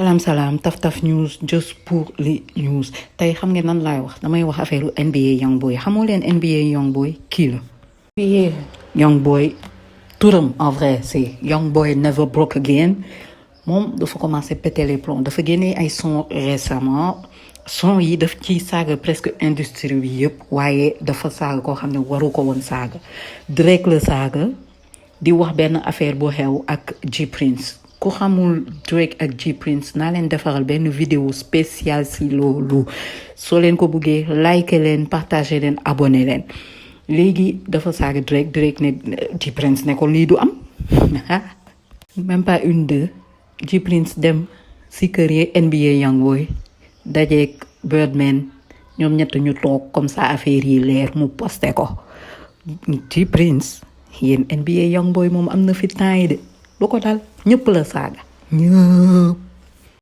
salaam taf news just pour les news tey xam ngeen nan laay wax damay wax affaire NBA youngboy xamoo leen NBA youngboy kii la. NBA youngboy turam en vrai c'est youngboy never broke again moom dafa commencé péter les plombs dafa génnee ay son récemment son yi daf ci saaga presque industrie bi yëpp waaye dafa saaga koo xam ne waru ko woon saaga Drake la saaga di wax benn affaire bu xew ak jprince ku xamul Drake ak jprince naa leen defaral benn vidéo spéciale si loolu soo leen ko buggee like leen partager leen abonné leen léegi dafa saaga Drake ne jprince ne ko lii du am même pas une deux jprince dem si kër yi NBA youngboy dajeeg Birdman ñoom ñett ñu toog comme ça affaire yi leer mu posté ko jprince yéen NBA youngboy moom am na fi temps yi de lu ko dal ñëpp la saaga ñëpp